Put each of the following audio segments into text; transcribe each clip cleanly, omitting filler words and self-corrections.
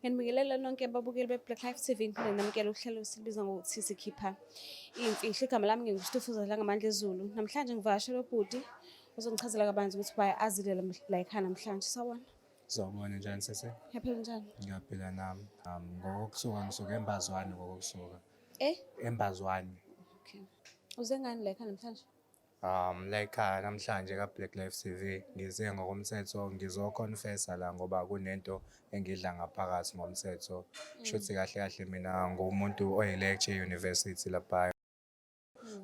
Ngiyanibingelela nonke ababukeli be-Black Life TV, ngiphinde namukele uhlelo esilibiza ngokuthi sikhipha iy'mfihlo. Igama lami nginguStufuza Dlangamandla Zulu. Namhlanje ngivakashele ubhuti ozongichazela kabanzi ukuthi why azile la ekhaya namhlanje. Sawubona. Sawubona, njani sese? Ngiyaphila, njani? Ngiyaphila nami. Ngokusuka ngisuka eMbazwane ngokusuka. Eh? EMbazwane. Okay. Uze ngani la ekhaya namhlanje? La ekhaya namhlanje ka Black Life TV ngize ngokomthetho, ngizoconfessa la ngoba kunento engidla ngaphakathi ngomthetho. Shuthi kahle kahle mina ngumuntu oyi-lecture e-university lapha.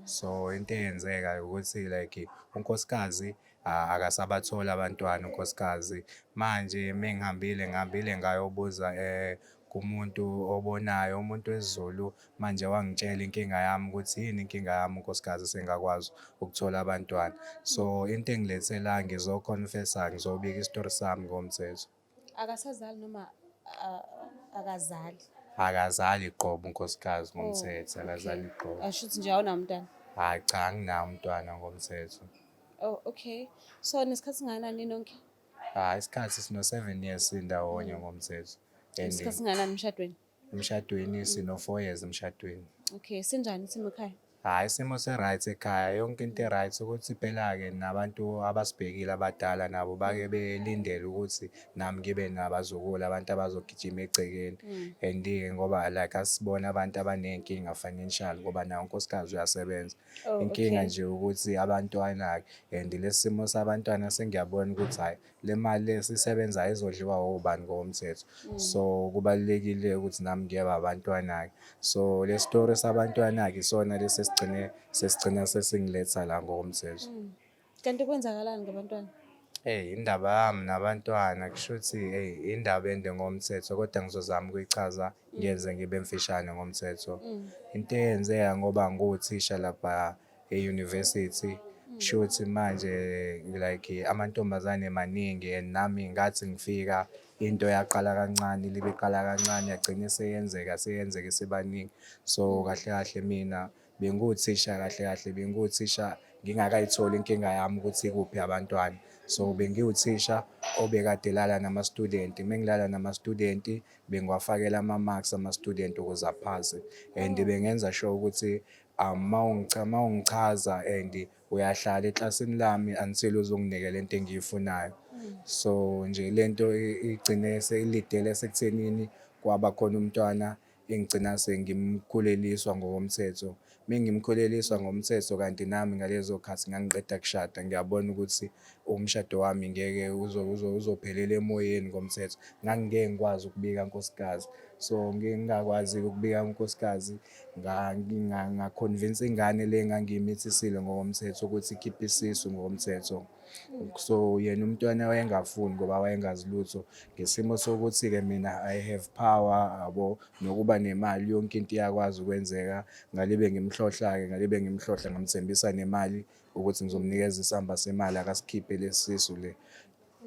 So into eyenzeka ukuthi like unkosikazi akasabatholi abantwana unkosikazi. Manje mengihambile ngihambile ngayobuza kumuntu obonayo, umuntu wesiZulu, manje wangitshela inkinga yami ukuthi yini inkinga yami, unkosikazi sengakwazi ukuthola abantwana. So into engilethe la, ngizoconfessa, ngizobika isitori sami ngomthetho. Akasazali noma akazali? Akazali qobo unkosikazi ngomthetho, akazali qobo. Ashuthi nje awunawo umntwana? Hhayi cha, anginawo umntwana ngomthetho. Oh, okay. So nesikhathi singakanani nonke? Hhayi, isikhathi sino 7 years sindawonye ngomthetho. And Isikhathi singakanani emshadweni? Emshadweni sino 4 years emshadweni. Okay, sinjani isimo ekhaya? Hhayi, isimo si-right ekhaya, yonke into i-right, ukuthi phela-ke nabantu abasibhekile abadala nabo bake belindele ukuthi nami ngibe nabazukulu, abantu abazogijima egcekeni. And-ke ngoba like asibona abantu abaney'nkinga financial ngoba naye unkosikazi uyasebenza. Inkinga nje ukuthi abantwana-ke, and lesi simo sabantwana sengiyabona ukuthi hhayi, le mali le esiyisebenzayo izodliwa obani ngokomthetho. So kubalulekile ukuthi nami ngibe abantwana-ke. So le story sabantwana-ke isona lesi esigcine sesigcina sesingiletha la ngokomthetho. Kanti kwenzakalani ngabantwana? Eyi, indaba yami nabantwana kushuthi, eyi, indaba ende ngomthetho, kodwa ngizozama ukuyichaza ngiyenze ngibe mfishane ngomthetho. Into eyenzeka ngoba ngiwuthisha lapha e-university, kushuthi manje like amantombazane maningi and nami ngathi ngifika into yaqala kancane, ilibe iqala kancane, yagcina seyenzeka seyenzeka isibaningi. So kahle kahle mina bengiwuthisha, kahle kahle bengiwuthisha ngingakayitholi inkinga yami ukuthi ikuphi abantwana. So bengiwuthisha obekade elala nama-student. Mengilala nama-student bengiwafakela ama-marks ama-student ukuze aphase, and bengenza sure ukuthi mawungichaza and uyahlala eklasini lami until uzonginika lento engiyifunayo. So nje lento igcine seyilidele sekuthenini kwaba khona umntwana engigcina sengimkhuleliswa ngokomthetho. Mengimkhuleliswa ngomthetho, kanti nami ngalezo khathi ngangiqeda kushada, ngiyabona ukuthi umshado wami ngeke uzophelela emoyeni ngomthetho. Ngangingeke ngikwazi ukubika nkosikazi. So ngingakwazi ukubika unkosikazi, nga-convince ingane le engangiyimithisile ngokomthetho ukuthi ikhiphe isisu ngokomthetho. So yena umntwana wayengafuni ngoba wayengazi lutho. Ngesimo sokuthi-ke mina I have power yabo, nokuba nemali yonke into iyakwazi ukwenzeka. Ngalibe ngimhlohla-ke, ngalibe ngimhlohla, ngamthembisa nemali ukuthi ngizomnikeza isamba semali akasikhiphe lesi sisu le.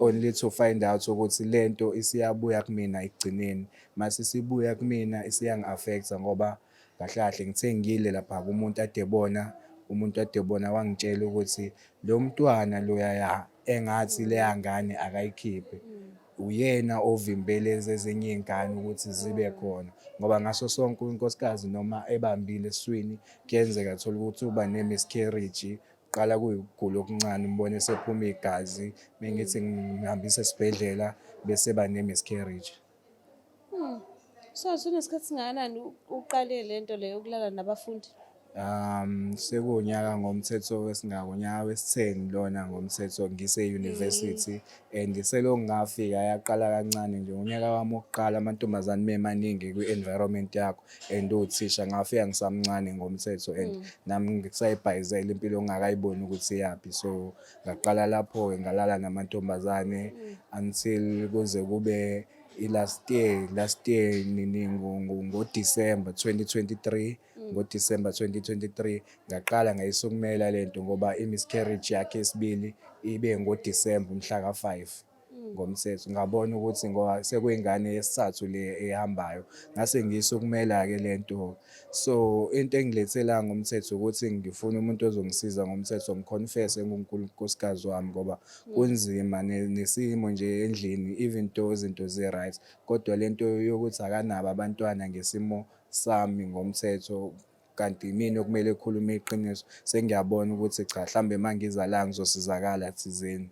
Only to find out ukuthi lento isiyabuya kumina ekugcineni. Mase isibuya kumina isiyangi-affect-a ngoba kahle kahle ngithe ngiyile lapha kumuntu ade ebona, umuntu ade ebona wangitshela ukuthi lo mntwana loyaya engathi leya ngane akayikhiphe, uyena ovimbe lezi ezinye iy'ngane ukuthi zibe khona. Ngoba ngaso sonke unkosikazi noma ebambile esiswini kuyenzeka uthole ukuthi uba ne-miscarriage, kuqala kuyukugula okuncane, umbone esephuma igazi, mengithi ngihambisa esibhedlela bese eba ne-miscarriage. So sunesikhathi singakanani uqale lento le yokulala nabafundi? Sekuwunyaka ngomthetho wesingako, unyaka wesi-10 lona ngomthetho ngise-university, and selokhu ngafika yaqala kancane nje. Unyaka wami wokuqala amantombazane memaningi kwi-environment yakho and uwuthisha, ngafika ngisamncane ngomthetho and nami ngisayibhayizela impilo ngingakayiboni ukuthi iyaphi. So ngaqala lapho-ke ngalala namantombazane until kuze kube i-last year, last year nini, ngo-December 2023. Ngo-December 2023 ngaqala ngayisukumela lento ngoba i-miscarriage yakhe yesibili ibe ngo-December umhla ka-5. Ngomthetho ngabona ukuthi ngoba sekuyingane yesithathu le ehambayo, ngase ngiyisukumela-ke le nto. So into engilethela ngomthetho ukuthi ngifuna umuntu ozongisiza ngomthetho, ngi-confess-e kunkosikazi wami ngoba kunzima nesimo nje endlini. Even though izinto zi-right, kodwa lento yokuthi akanabo abantwana ngesimo sami ngomthetho, kanti imina okumele ekhulume iqiniso. Sengiyabona ukuthi cha, hlambe uma ngiza la ngizosizakala thizeni.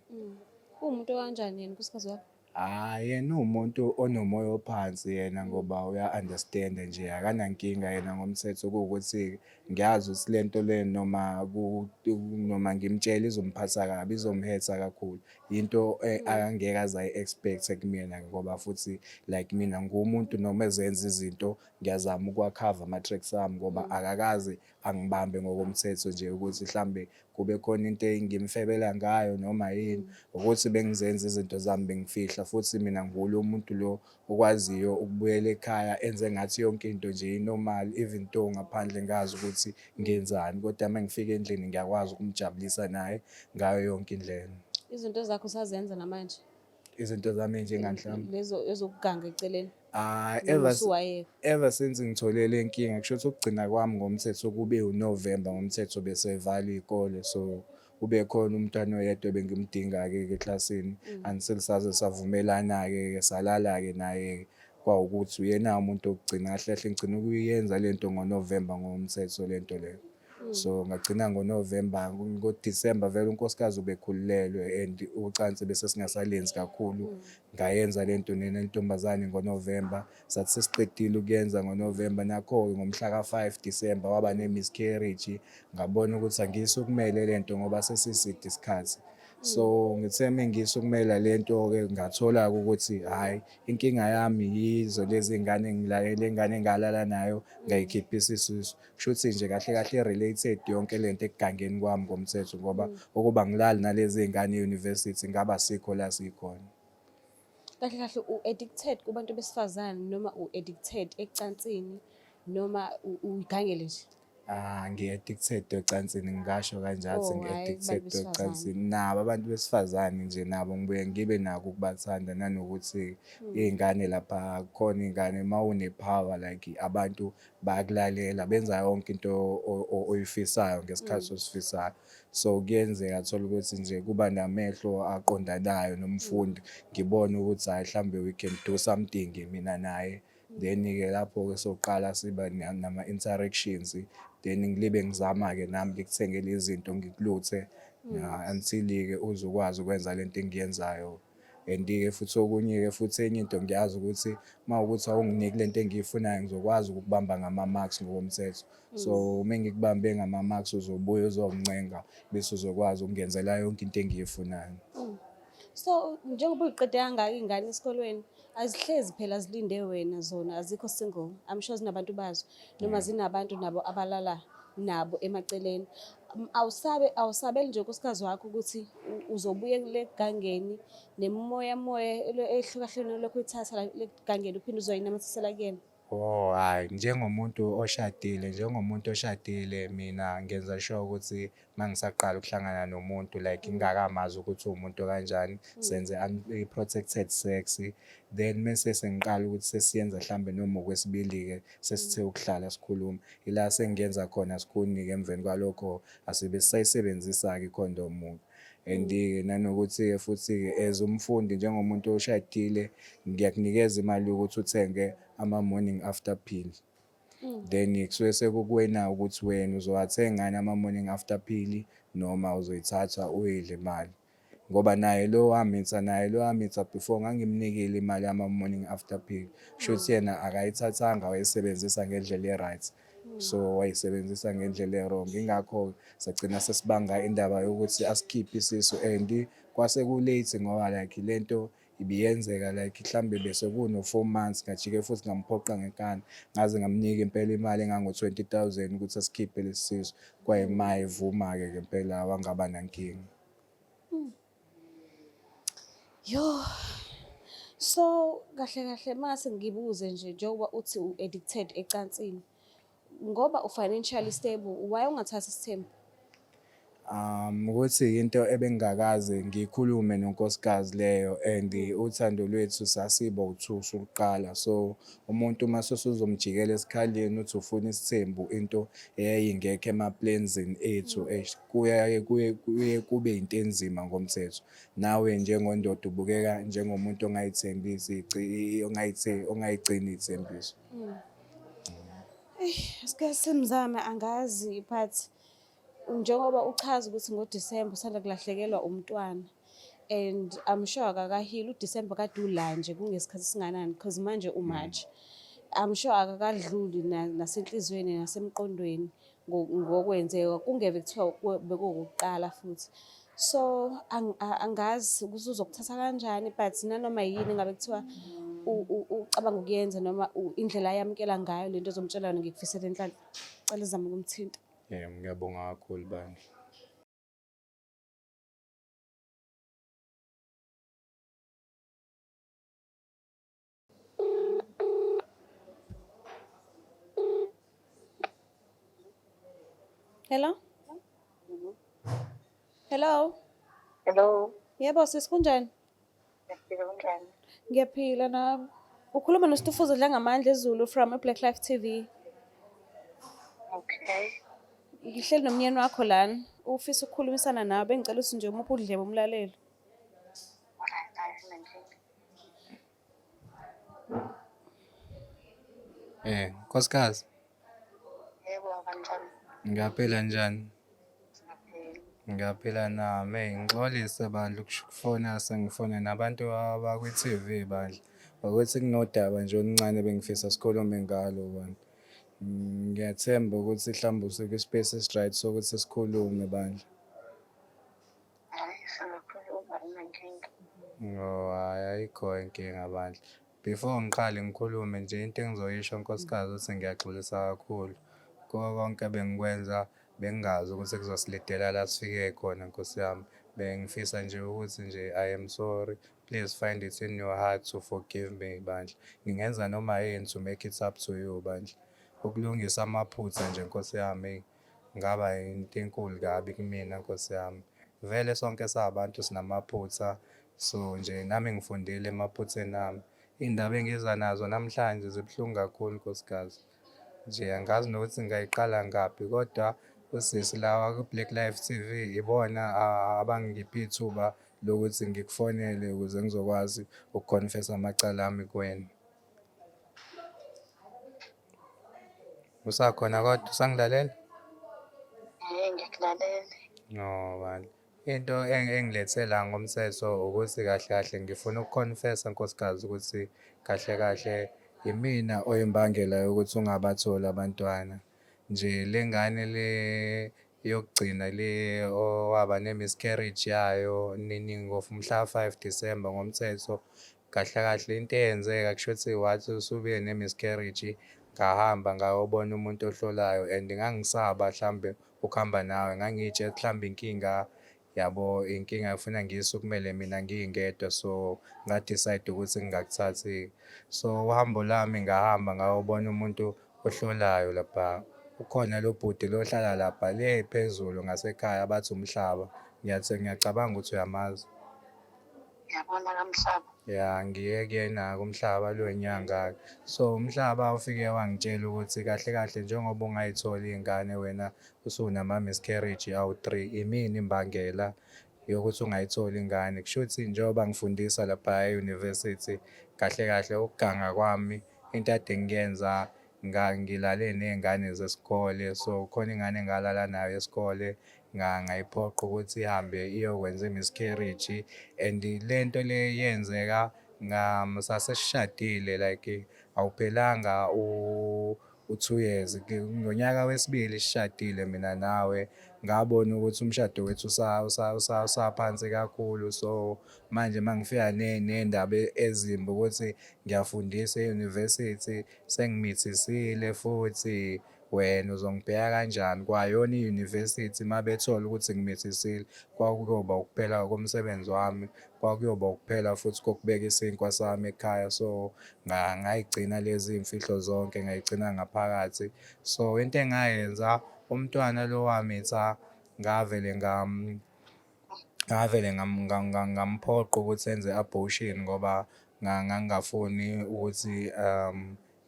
Uwumuntu okanjani yena unkosikazi wakho? Hhayi, yena uwumuntu onomoya ophansi yena ngoba uya-understand-a nje, akanankinga yena ngomthetho. Kuwukuthi ngiyazi ukuthi le nto le noma ngimtshela izomphatha kabi, izom-hurt-a kakhulu. Into angeke aze ayi-expect-e kumina ngoba futhi like mina nguwumuntu noma ezenza izinto ngiyazama ukuwa-cover ama-tracks ami ngoba akakaze angibambe ngokomthetho nje ukuthi hlambe kube khona into engimfebela ngayo noma yini. Ukuthi bengizenza izinto zami bengifihla, futhi mina ngulo muntu lo okwaziyo ukubuyela ekhaya enze ngathi yonke into nje i-normal, even though ngaphandle ngazi ukuthi ngenzani, kodwa uma ngifika endlini ngiyakwazi ukumjabulisa naye ngayo yonke indlela. Izinto zakho usazenza namanje? Izinto zami ey'njengani mhlawumbe? Lezo ezokuganga eceleni. Ah, Noma usuwayeka? Ever since ngithole le nkinga, kusho ukuthi ukugcina kwami ngomthetho kube uNovember ngomthetho, bese evalwa iy'kole. So kube khona umntwana oyedwa ebengimdinga-ke eklasini until saze savumelana-ke, salala-ke naye, kwawukuthi uyena umuntu wokugcina. Kahle kahle ngigcina ukuyenza lento ngoNovember ngomthetho lento leyo. So ngagcina ngoNovember, ngoDisemba vele unkosikazi ubekhululelwe and ucansi bese singasalenzi kakhulu. Ngayenza lento nentombazane ngoNovember, sathi sesiqedile ukuyenza ngoNovember, nakho-ke ngomhla ka-5 Disemba waba ne-miscarriage. Ngabona ukuthi angiyisukumele lento ngoba sesiside isikhathi. So ngithe mengiyisukumela lento-ke ngathola-ke ukuthi hhayi, inkinga yami yizo lezi ngane, le ngane engalala nayo ngayikhiphisa isisu. Kushuthi nje kahle kahle i-related yonke lento ekugangeni kwami ngomthetho ngoba ukuba ngilali nalezi ngane e-university ngaba sikho la sikhona. Kahle kahle u-addicted kubantu besifazane noma u-addicted ecansini noma uyigangele nje? Ah, ngi-addicted ocansini, ngingasho kanjalo ukuthi Oh, hhayi ngi-addicted kubantu besifazane. ocansini. Nabo abantu besifazane nje nabo ngibuye ngibe nako ukubathanda, nanokuthi iy'ngane lapha khona, iy'ngane uma une-power like abantu bayakulalela, benza yonke into oyifisayo ngesikhathi osifisayo. So kuyenzeka thola ukuthi nje kuba namehlo aqondanayo nomfundi, ngibone ukuthi hhayi, hlambe we can do something mina naye. Then-ke lapho-ke soqala siba nama-interactions, then ngilibe ngizama-ke nami ngikuthengele izinto, ngikuluthe until-ke uze ukwazi ukwenza lento engiyenzayo. And-ke futhi okunye-ke futhi enye into, ngiyazi ukuthi uma kuwukuthi awunginiki lento engiyifunayo ngizokwazi ukukubamba ngama-marks ngokomthetho. So uma ngikubambe ngama-marks uzobuya uzongincenga bese uzokwazi ukungenzela yonke into engiyifunayo. So njengoba uyiqede kangaka iy'ngane esikolweni, azihlezi phela zilinde wena zona, azikho single. I'm sure zinabantu bazo noma zinabantu nabo abalala nabo emaceleni. Awusabe awusabeli nje unkosikazi wakho ukuthi uzobuya kule gangeni nemimoya moya ehlukahlukene lokhu uyithatha la le gangeni uphinde uzoyinamathisela kuyena? Oh hhayi, njengomuntu oshadile mina ngenza sure ukuthi uma ngisaqala ukuhlangana nomuntu like ngingakamazi ukuthi uwumuntu kanjani, senze i-protected sex, then mese sengiqala ukuthi sesiyenza hlambe noma okwesibili-ke sesithe ukuhlala sikhuluma, ila sengiyenza khona sikhuni-ke. Emveni kwalokho asibe sisayisebenzisa-ke ikhondomu. And-ke nanokuthi-ke futhi-ke as umfundi, njengomuntu oshadile, ngiyakunikeza imali yokuthi uthenge ama-morning after pill. Then kusuke sekukuwena ukuthi wena uzowathenga yini ama-morning after pill noma uzoyithatha uyidle imali. Ngoba naye lo wamitha before ngangimnikile imali yama-morning after pill. Kushuthi yena akayithathanga wayisebenzisa ngendlela e-right. So wayisebenzisa ngendlela e-wrong. Yingakho sagcina sesibanga indaba yokuthi asikhiphe isisu and kwase ku-late ngoba like lento ibiyenzeka like mhlambe bese kuno-4 months. Ngajike futhi ngamphoqa ngenkani, ngaze ngamnika impela imali engango-20,000 ukuthi asikhiphe lesi sisu. Kwayima evuma-ke ngempela, wangaba nankinga. Yo. So kahle kahle mase ngibuze nje, njengoba uthi u-addicted ecansini, ngoba u-financially stable, why ungathathi isithembu? Ukuthi into ebengingakaze ngiyikhulume nonkosikazi leyo and uthando lwethu sasiba u-two sukuqala. So umuntu uma usuzomjikela esikhaleni uthi ufuna isithembu, into eyayingekho ema-plans-ini ethu, eish, kuyaye kuye kube into enzima ngomthetho. Nawe njengondoda ubukeka njengomuntu ongayithembisi ongayigcini iy'thembiso. Sike simzame angazi, but njengoba uchaza ukuthi ngoDisemba usanda kulahlekelwa umntwana and I'm sure akakahili. UDisemba kade ula nje kungesikhathi esinganani, because manje uMarch. I'm sure akakadluli nasenhliziyweni nasemqondweni ngokwenzeka, kungeve kuthiwa bekuwokuqala futhi. So angazi ukuthi uzokuthatha kanjani, but nanoma yini ngabe kuthiwa ucabanga ukuyenza noma indlela ayamukela ngayo lento ozomtshela yona, ngikufisela inhlanhla. Cela uzame ukumthinta. Yebo, ngiyabonga kakhulu bandla. Hello? Hello? Hello. Yebo sisi, kunjani? Ngiyaphila, kunjani? Ngiyaphila nami. Ukhuluma noStufuza Dlangamandla Ezulu from Black Life TV. Okay. Ngihleli nomyeni wakho lana. Ufisa ukukhulumisana nawe, bengicela ukuthi nje umuphe udlebe umlaleli. Alright, ayinankinga. Nkosikazi. Yebo, kanjani? Ngiyaphila, njani? Ngiyaphila. Ngiyaphila nami. Eyi, ngixolise bandla ukufona sengifona nabantu abakwi-TV bandla. Ukuthi kunodaba nje oluncane bengifisa sikhulume ngalo bandla. Ngiyathemba ukuthi mhlawumbe usekwi-space esi-right sokuthi sikhulume bandla. Hayi, singakhuluma, ayinankinga. Oh, hhayi, ayikho inkinga bandla. Before ngiqale ngikhulume nje, into engizoyisho nkosikazi ukuthi ngiyaxolisa kakhulu. Kuko konke ebengikwenza bengingazi ukuthi kuzosilidela la sifike khona, Nkosi yami. Bengifisa nje ukuthi nje I am sorry. Please find it in your heart to forgive me bandla. Ngingenza noma yini to make it up to you bandla. Ukulungisa amaphutha nje, Nkosi yami, ngaba into enkulu kabi kumina, Nkosi yami. Vele sonke sabantu sinamaphutha, so nje nami ngifundile emaphutheni ami. Iy'ndaba engiza nazo namhlanje zibuhlungu kakhulu, nkosikazi. Nje angazi nokuthi ngingayiqala ngaphi, kodwa usisi lawa ku-Black Life TV ibona abangiphe ithuba lokuthi ngikufonele ukuze ngizokwazi ukuconfessa amacala ami kuwena. Usakhona kodwa, usangilalela? Ngiyakulalela. No bandla. Into engilethe la ngomthetho ukuthi kahle kahle ngifuna ukuconfessa, nkosikazi, ukuthi kahle kahle imina oyimbangela yokuthi ungabatholi abantwana. Nje le ngane le yokugcina le owaba ne-miscarriage yayo nini ngomhla 5 December ngomthetho, kahle kahle into eyenzeka kushuthi wathi usube ne-miscarriage, ngahamba ngayobona umuntu ohlolayo and ngangisaba hlambe ukuhamba nawe, ngangiy'tshela mhlawumbe inkinga yabo, inkinga efuna ngiyisukumele mina ngingedwa, so nga-decide ukuthi ngingakuthathi. So uhambo lami ngahamba ngayobona umuntu ohlolayo lapha. Ukhona lo bhuti lo ohlala lapha le phezulu ngasekhaya, bathi uMhlaba. Ngiyacabanga ukuthi uyamazi. Ngiyabona kaMhlaba. Ya, ngiye kuyena-ke uMhlaba lo nyanga-ke. So uMhlaba ufike wangitshela ukuthi kahle kahle njengoba ungayitholi iy'ngane wena usunama-miscarriage awu-three, imina imbangela yokuthi ungayitholi ingane. Kushuthi njengoba ngifundisa lapha e-university, kahle kahle ukuganga kwami into ade ngiyenza ngilale ney'ngane zesikole. So khona ingane engalala nayo yesikole, ngayiphoqa ukuthi ihambe iyokwenza i-miscarriage and le nto le yenzeka sasesishadile, like awuphelanga u-2 years, ngonyaka wesibili sishadile mina nawe, ngabona ukuthi umshado wethu usaphansi kakhulu. So manje mangifika ney'ndaba ezimbi ukuthi ngiyafundisa e-university, sengimithisile futhi, wena uzongibheka kanjani? Kwayona i-university uma bethola ukuthi ngimithisile, kwakuyoba ukuphela komsebenzi wami, kwakuyoba ukuphela futhi kokubeka isinkwa sami ekhaya. So ngayigcina lezi iy'mfihlo zonke, ngayigcina ngaphakathi. So into engayenza, umntwana lo wamitha. Ngavele ngavele ngamphoqa ukuthi enze i-abortion ngoba ngangingafuni ukuthi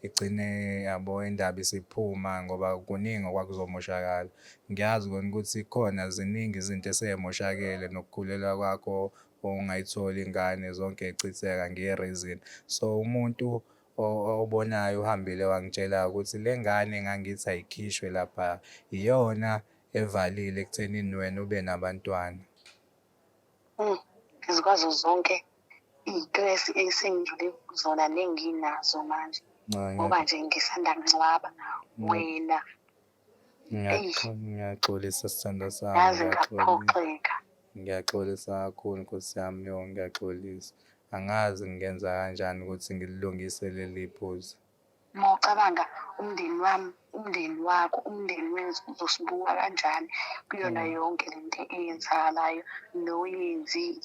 igcine, yabo, indaba isiphuma ngoba kuningi okwakuzomoshakala. Ngiyazi kona ukuthi khona ziningi izinto esey'moshakele nokukhulelwa kwakho, ungayitholi ingane zonke y'chitheka nge-reason. So, umuntu obonayo uhambile wangitshela ukuthi le ngane engangithi ayikhishwe lapha iyona evalile ekuthenini wena ube nabantwana. Phezu kwazo zonke iy'tresi esengidlule kuzona nenginazo manje, ngoba nje ngisanda kungcwaba wena. Ngiyaxolisa sithandwa sami. Ngaze ngaphoxeka. Ngiyaxolisa kakhulu nkosi yami, yo ngiyaxolisa. Angazi ngingenza kanjani ukuthi ngililungise leli phuzu. Uma ucabanga umndeni wami, umndeni wakho, umndeni wethu uzosibuka kanjani kuyona yonke le nto eyenzakalayo noyenzile.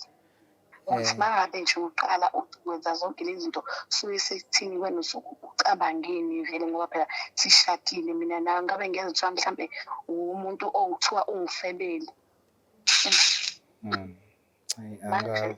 Uthi uma ngabe nje uqala uthi wenza zonke lezi zinto, suke sekuthini wena, usuke ucabangeni vele, ngoba phela sishadile mina nawe, ngabe ngezwa kuthiwa mhlampe umuntu okuthiwa ungifebele. Manje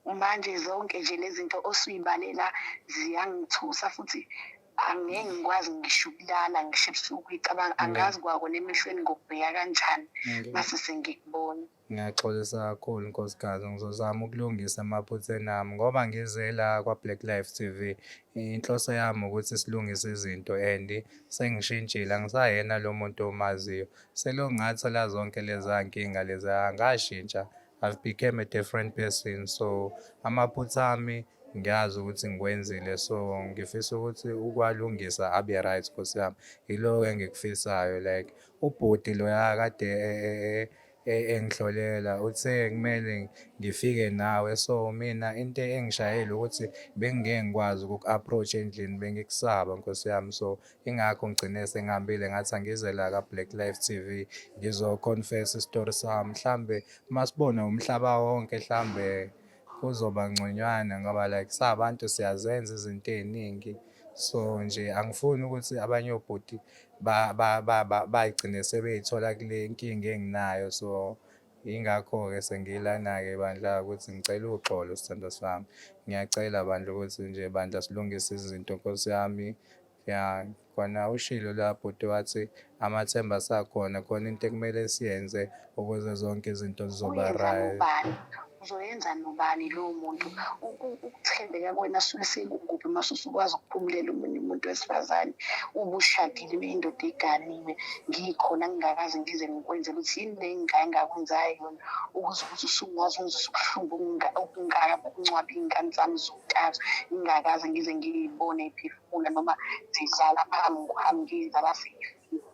manje zonke nje lezi zinto osuyibalela ziyangithusa, futhi angeke ngikwazi ngisho ukulala ngisho ebusuku ngicabanga, angazi kwakona emehlweni ngokubheka kanjani mase sengikubona. Ngiyaxolisa kakhulu nkosikazi, ngizozama ukulungisa emaphutheni ami ngoba ngize la kwa-Black Life TV. Inhloso yami ukuthi silungise izinto and sengishintshile, angisayena lo muntu omaziyo. Selokhu ngathola zonke leza nkinga leza ngashintsha. I've became a different person, so amaphutha ami ngiyazi ukuthi ngiwenzile, so ngifisa ukuthi ukuwalungisa abe right nkosi yami. Yiloko engikufisayo, like ubhuti loya kade engihlolela uthe kumele ngifike nawe, so mina into engishayile ukuthi bengingeke ngikwazi ukuku-approach endlini, bengikusaba nkosi yami. So ingakho ngigcine sengihambile ngathi angize la ka-Black Life TV ngizo-confess isitori sami, mhlambe masibona umhlaba wonke hlambe kuzoba ngconywana ngoba like sabantu siyazenza izinto ey'ningi. So nje angifuni ukuthi abanye obhuti bay'gcine sebey'thola kule nkinga enginayo, so yingakho-ke sengilana-ke bandla ukuthi ngicela uxolo sithandwa sami. Ngiyacela bandla ukuthi nje bandla silungise izinto nkosi yami. Ya, khona ushilo la bhuti wathi amathemba asakhona, khona into ekumele siyenze ukuze zonke izinto zizoba Uyenza right. nobani? Uzoyenza nobani lowo muntu? Ukuthembeka kwena suke sekukuphi mase usukwazi ukuphumulela omunye umuntu wesifazane, ubushadile uyindoda eganiwe, ngikhona ngingakaze ngize ngikwenzele ukuthi yini le engingakwenzayo yona ukuze ukuthi usungaze ungizwise ubuhlungu obungaka bokungcwaba iy'ngane zami zontathu, ngingakaze ngize ngiy'bone y'phefumula noma zidlala phambi kwami, ngiy'zala sey'file.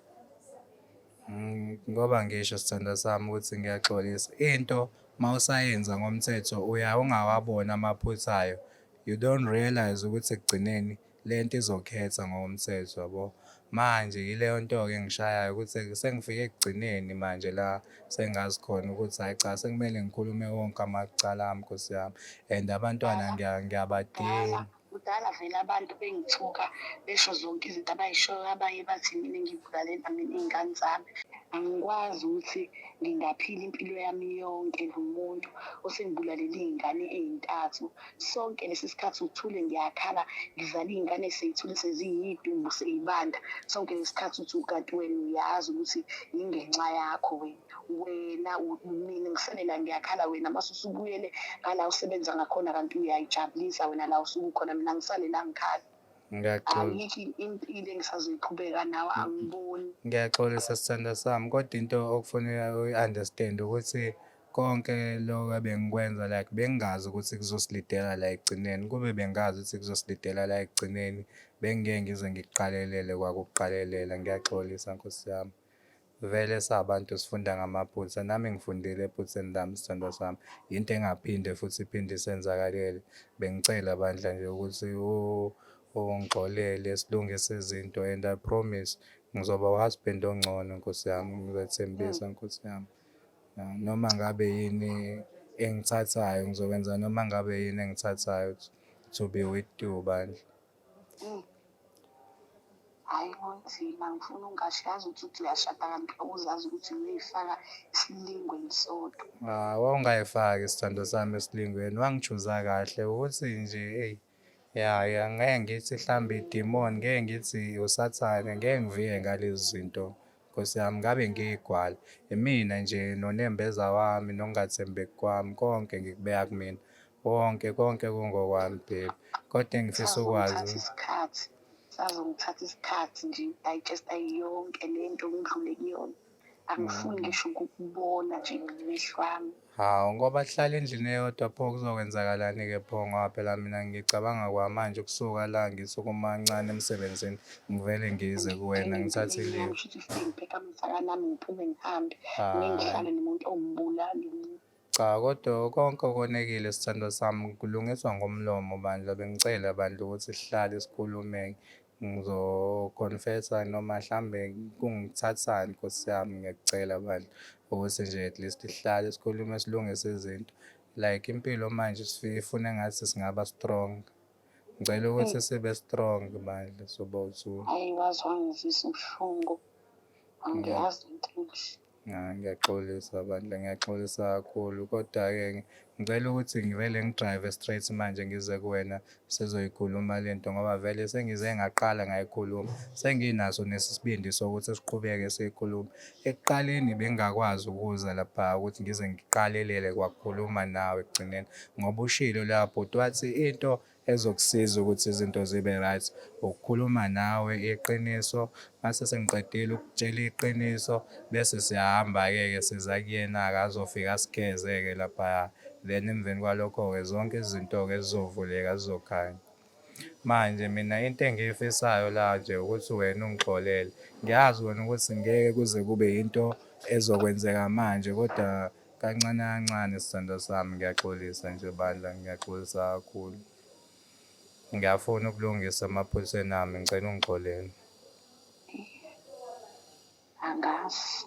Ngoba ngisho sithandwa sami ukuthi ngiyaxolisa, into mawusayenza ngomthetho uya ungawaboni amaphutha ayo. You don't realise ukuthi ekugcineni lento izokhetha ngokomthetho, yabo. Manje yileyo nto-ke engishayayo ukuthi sengifike ekugcineni manje la sengazi khona ukuthi hhayi cha, sekumele ngikhulume wonke amacala ami nkosi yami and abantwana ngiyabadinga. Kudala vele abantu bengithuka besho zonke izinto abayishoyo, abanye bathi mina ngibulalela mina iy'ngane zami. Angikwazi ukuthi ngingaphila impilo yami yonke nomuntu osengibulalele iy'ngane ey'ntathu. Sonke lesi sikhathi uthule ngiyakhala, ngizala iy'ngane sey'thule seziyidumbu sey'banda. Sonke lesi sikhathi uthi kanti wena uyazi ukuthi yingenxa yakho wena. Wena mina ngisele la ngiyakhala, wena mase usubuyele ngala usebenza ngakhona kanti uyayijabulisa wena la usuke ukhona, mina ngisale la ngikhala. Ngiyaxolisa. Ayikho impilo engisazoyiqhubeka nawe, angiboni. Ngiyaxolisa sithandwa sami, kodwa into okufuneka uyi-understand ukuthi konke lokhu ebengikwenza like bengingazi ukuthi kuzosilidela la ekugcineni. Kube bengazi ukuthi kuzosilidela la ekugcineni, bengingeke ngize ngikuqalelele kwakukuqalelela. Ngiyaxolisa nkosi yami. Vele sabantu sifunda ngamaphutha, nami ngifundile ephutheni lami sithandwa sami. Into engaphinde futhi iphinde isenzakalele. Bengicela bandla nje ukuthi ungixolele silungise izinto and I promise ngizoba u-husband ongcono nkosi yami, ngizothembisa nkosi yami. Noma ngabe yini engithathayo ngizokwenza noma ngabe yini engithathayo to be with you bandla. Hhayi kunzima, ngifuna ukungasho, yazi ukuthi uthi uyashada kanti uzazi ukuthi uyoyifaka esilingweni sodwa. Ah, wawungayifaki isithando sami esilingweni, wangijuza kahle ukuthi nje eyi ya ya ngeke ngithi hlambe idimoni, ngeke ngithi usathane, ngeke ngivike ngalezi zinto. Nkosi yami ngabe ngiyigwala. Imina nje nonembeza wami nokungathembeki kwami konke ngikubeka kumina. Konke konke kungokwami baby. Kodwa engifisa ukwazi Sazongithatha isikhathi, sazongithatha isikhathi nje uku-digest-a yonke le nto ngidlule kuyona. Angifuni ngisho ukukubona nje ngamehlo ami. Hawu ngoba sihlala endlini eyodwa pho kuzokwenzakalani-ke pho ngoba phela mina ngicabanga kwamanje ukusuka la ngisuke umancane emsebenzini ngivele ngize kuwena Ngigcine ngithathe empilweni yami i-leave. shuthi ufike ngipheke amsaka nami ngiphume ngihambe. Ngeke Hhayi. ngihlale nomuntu owumbulali. Cha kodwa konke okonekile sithandwa sami kulungiswa ngomlomo bandla. Bengicela bandla ukuthi sihlale sikhulume ngizo-confess-a noma hlambe kungithathani Nkosi yami ngiyakucela bandla ukuthi nje at least sihlale sikhulume silungise izinto. Like impilo manje ifuna engathi singaba strong. Ngicela ukuthi sibe strong bandla soba u-two. Hhayi waze wangizwisa ubuhlungu. Angiyazi into enje. Ah, ngiyaxolisa bandla, ngiyaxolisa kakhulu kodwa-ke ngicela ukuthi ngivele ngi-drive straight manje ngize kuwena sizoyikhuluma le nto ngoba vele sengize ngaqala ngayikhuluma, senginaso nesibindi sokuthi siqhubeke siyikhulume. Ekuqaleni bengingakwazi ukuza lapha ukuthi ngize ngiqalelele kwakukhuluma nawe ekugcineni ngoba ushilo loya bhuti wathi into ezokusiza ukuthi izinto zibe right ukukhuluma nawe iqiniso mase sengiqedile ukutshela iqiniso bese siyahamba-ke ke siza kuyena-ke azofika asigeze-ke laphaya then emveni kwalokho-ke zonke izinto-ke zizovuleka zizokhanya. Manje mina into engiyifisayo la nje ukuthi wena ungixolele. Ngiyazi wena ukuthi ngeke kuze kube yinto ezokwenzeka manje kodwa kancane kancane sithandwa sami ngiyaxolisa nje bandla ngiyaxolisa kakhulu. Ngiyafuna ukulungisa emaphutheni ami ngicela ungixolele. Angazi.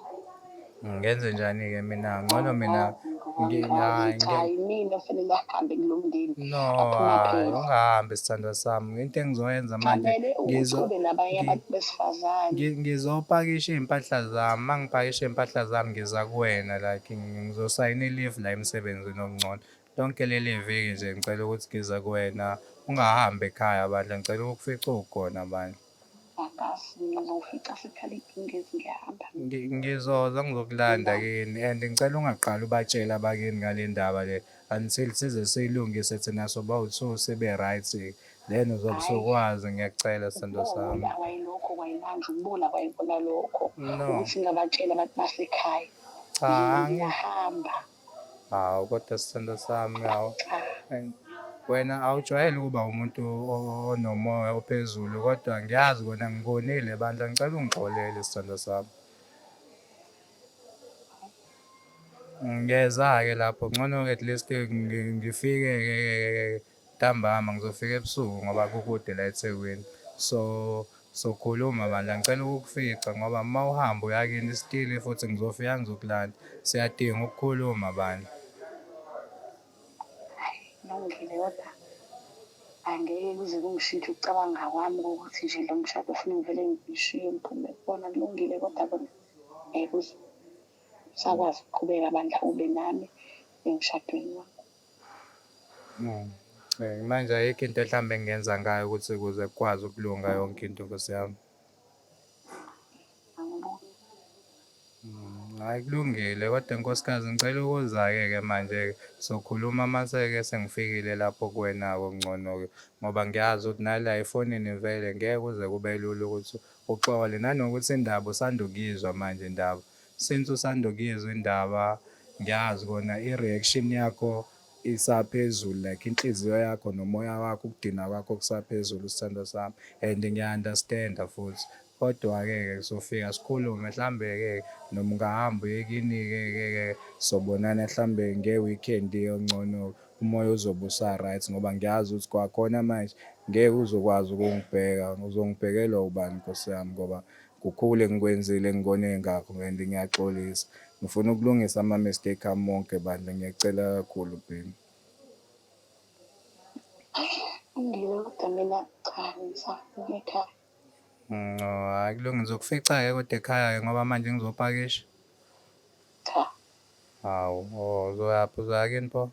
Ngenze njani-ke mina? Ngcono mina Angazi. Cha, yimina ofanele ahambe kulo mndeni. No, Aphuma hayi, phela. ungahambi sithandwa sami. Into engizoyenza manje Fanele ukuthi ngizo ube nabanye ngi- abantu besifazane. ngizopakisha iy'mpahla zami. Uma ngipakisha iy'mpahla zami ngiza kuwena like ngizosayina i-leave la emsebenzini okungcono. Lonke leli viki nje ngicela ukuthi ngize kuwena. Ungahambi ekhaya bandla, ngicela ukukufica ukhona bandla. Angazi mina ngizowufica sekukhala ibhungezi ngiyahamba. Ngizoza ngizokulanda kini and ngicela ungaqali ubatshele abakini ngale ndaba le until size siyilungise thina sobawu-two sibe right then uzobe Hhayi. usukwazi ngiyakucela sithando sami. Ukubola kwayilokho kwayimanje ukubola kwayikona lokho No. ukuthi ngingabatshela abantu basekhaya. Cha Ngiyahamba. Hawu kodwa sithando sami hawu. Cha. Wena awujwayele ukuba umuntu onomoya ophezulu kodwa ngiyazi kona ngikonile bandla ngicela ungixolele sithando sami. Ngiyeza-ke lapho ngcono at least ngifike-ke ntambama ngizofika ebusuku ngoba kukude la eThekwini. So sokhuluma bandla ngicela ukukufica ngoba uma uhamba uya kini still futhi ngizofika ngizokulanda. Siyadinga ukukhuluma bandla. Hhayi kulungile kodwa angeke kuze kungishintshe ukucabanga kwami kokuthi nje lo mshado ufuna ngivele ngishiye ngiphume kubona. Kulungile kodwa kona ngeke uze usakwazi ukuqhubeka bandla ube nami emshadweni wakho. Manje ayikho into hlambe engingenza ngayo ukuthi ukuze kukwazi ukulunga yonke into Nkosi yami. Angiboni. Hhayi kulungile kodwa nkosikazi ngicela ukuza-ke ke manje-ke sokhuluma mase-ke sengifikile lapho kuwena-ke okungcono-ke ngoba ngiyazi ukuthi nala efonini vele ngeke kuze kube lula ukuthi uxole nanokuthi indaba usanda ukuyizwa manje indaba. Since usanda ukuyizwa indaba ngiyazi kona i-reaction yakho isaphezulu like inhliziyo yakho nomoya wakho ukudina kwakho kusaphezulu sithandwa sami and ngiya-understand-a futhi. Kodwa-ke ke sofika sikhulume mhlambe-ke noma ungahamba uye kini-ke ke ke sobonana mhlambe nge-weekend ongcono umoya uzobe usa-right ngoba ngiyazi ukuthi kwakhona manje ngeke uzokwazi ukungibheka uzongibhekelwa ubani Nkosi yami ngoba kukhulu engikwenzile engikone ngakho and ngiyaxolisa. Ngifuna ukulungisa ama-mistake ami wonke bandla ngiyacela kakhulu baby. Kulungile kodwa mina cha ngisafuna ekhaya. No, hhayi kulungile ngizokufica-ke kodwa ekhaya-ke ngoba manje ngizopakisha. Cha. Hawu, oh uzoyaphi uzoya kini pho?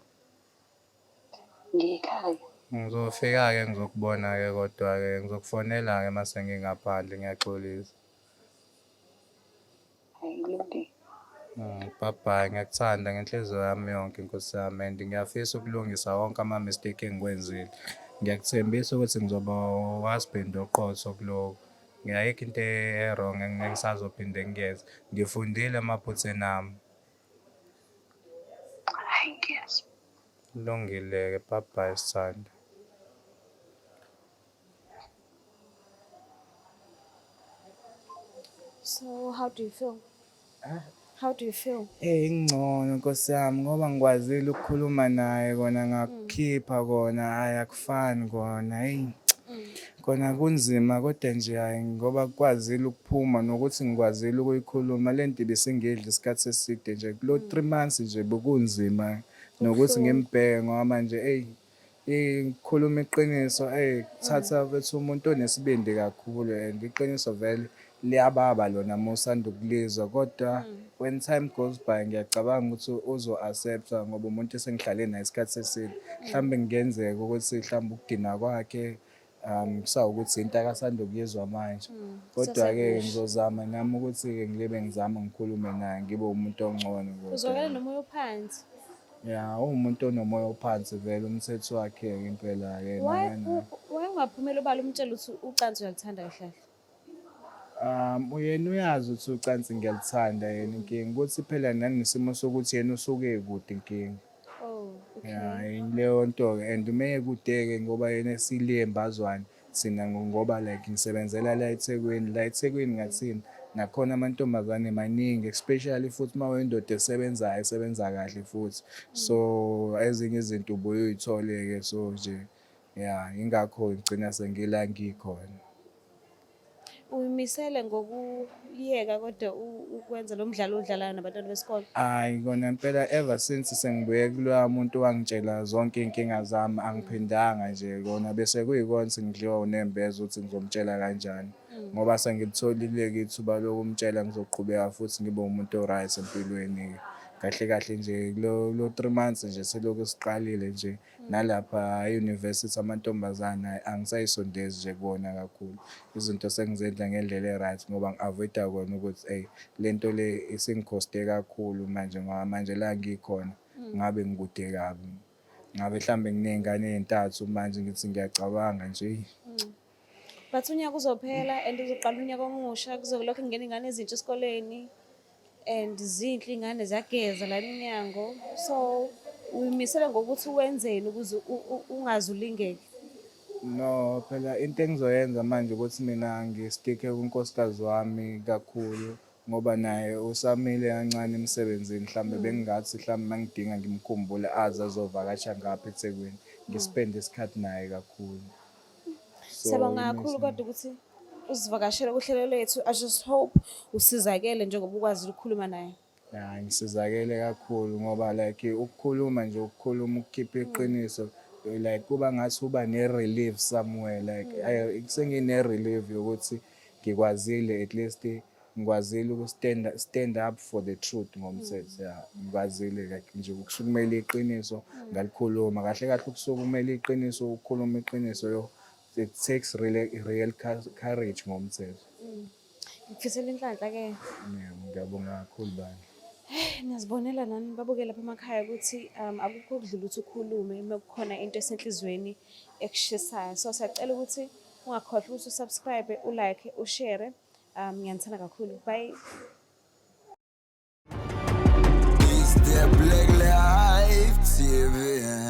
Ngiyekhaya. Ngizofika-ke ngizokubona-ke kodwa-ke ngizokufonela-ke uma sengingaphandle ngiyaxolisa. Hhayi kulungile. Bye bye, ngiyakuthanda ngenhliziyo yami yonke Nkosi yami and ngiyafisa ukulungisa wonke ama-mistake engiwenzile. Ngiyakuthembisa ukuthi ngizoba u-husband oqotho kulokhu. Ayikho into e-wrong engisazophinde ngiyenze. Ngifundile emaphutheni ami. Hhayi ngiyezwa. Kulungile-ke, bye bye sithandwa. So how do you feel? How do you feel? Eh ngcono Nkosi yami ngoba ngikwazile ukukhuluma naye kona ngakukhipha kona hhayi akufani kona eyi kona kunzima kodwa nje hhayi ngoba kukwazile ukuphuma nokuthi ngikwazile ukuyikhuluma le nto ibisingidla isikhathi eside nje kulo 3 months nje bekunzima nokuthi ngimbheke ngoba manje eyi ukukhuluma iqiniso eyi kuthatha bethi umuntu onesibindi kakhulu and iqiniso vele liyababa lona uma usanda ukulizwa kodwa when time goes by ngiyacabanga ukuthi uzo-accept-a ngoba umuntu esengihlale naye isikhathi eside. Mhlawumbe kungenzeka ukuthi mhlawumbe ukudinwa kwakhe kusawukuthi into akasanda ukuyizwa manje. Kodwa-ke Kusasekusha. ngizozama nami ukuthi-ke ngilibe ngizama ngikhulume naye ngibe umuntu ongcono kodwa. Uzwakala nomoya ophansi. Ya, uwumuntu onomoya ophansi vele umthetho wakhe-ke impela-ke Why naye. why ungaphumela obala umtshele ukuthi ucansi uyaluthanda kahle kahle? Yena uyazi ukuthi ucansi ngiyalithanda yena inkinga ukuthi phela nanesimo sokuthi yena usuke ekude inkinga. Oh, okay. Ya, leyo nto-ke and uma ekude-ke ngoba yena esile embazwane thina ngoba like ngisebenzela la eThekwini, la eThekwini ngathini nakhona amantombazane maningi especially futhi uma uyindoda esebenzayo esebenza kahle futhi. So ezinye izinto ubuye uy'thole-ke so nje ya ingakho ngigcina sengila ngikhona. Uyimisele ngokuyeka kodwa ukwenza lo mdlalo odlalayo nabantwana besikole? Hhayi kona impela ever since sengibuye kuloya muntu owangitshela zonke iy'nkinga zami angiphindanga nje kona bese kuyikona sengidliwa unembeza ukuthi ngizomtshela kanjani. Ngoba sengilitholile-ke ithuba lokumtshela ngizoqhubeka futhi ngibe umuntu o-right empilweni-ke. Kahle kahle nje kulo 3 months nje selokhu siqalile nje nalapha e-university amantombazane angisayisondezi nje kuwona kakhulu. Izinto sengizenza ngendlela e-right ngoba ngi-avoid-a kona ukuthi eyi le nto le isingi-cost-e kakhulu manje ngoba manje la ngikhona ngabe ngikude kabi. Ngabe mhlambe nginey'ngane ey'ntathu manje ngithi ngiyacabanga nje eyi. But unyaka uzophela and uzoqala unyaka omusha, kuzolokhu kungena iy'ngane ezintsha esikoleni and zinhle iy'ngane ziyageza la emnyango. So uyimisele ngokuthi wenzeni ukuze ungaze ulingeke? No, phela into engizoyenza manje ukuthi mina ngi-stick-e kunkosikazi wami kakhulu ngoba naye usamile kancane emsebenzini mhlambe bengingathi mhlambe mangidinga ngimkhumbule aze azovakasha ngapha eThekwini ngi-spend-e isikhathi naye kakhulu. So, Siyabonga kakhulu kodwa ukuthi uzivakashele kuhlelo lethu. I just hope usizakele njengoba ukwazi ukukhuluma naye. Ya, ngisizakele kakhulu ngoba like ukukhuluma nje ukukhuluma ukukhipha iqiniso like kuba ngathi uba ne-relief somewhere like sengine-relief yokuthi ngikwazile at least ngikwazile uku-stand stand up for the truth ngomthetho, ya, ngikwazile like nje ukusukumela iqiniso ngalikhuluma kahle kahle ukusukumela iqiniso ukukhuluma iqiniso yo it takes real, real courage ngomthetho. Ngikufisela inhlanhla-ke. Yeah, ngiyabonga kakhulu bandla. Niyazibonela nani babukele lapha emakhaya ukuthi akukho okudlula ukuthi ukhulume uma kukhona into esenhliziyweni ekushisayo. So siyacela ukuthi ungakhohlwa ukuthi u-subscribe, u-like, u-share. Ngiyanithanda kakhulu. Bye. It's the Black Life TV.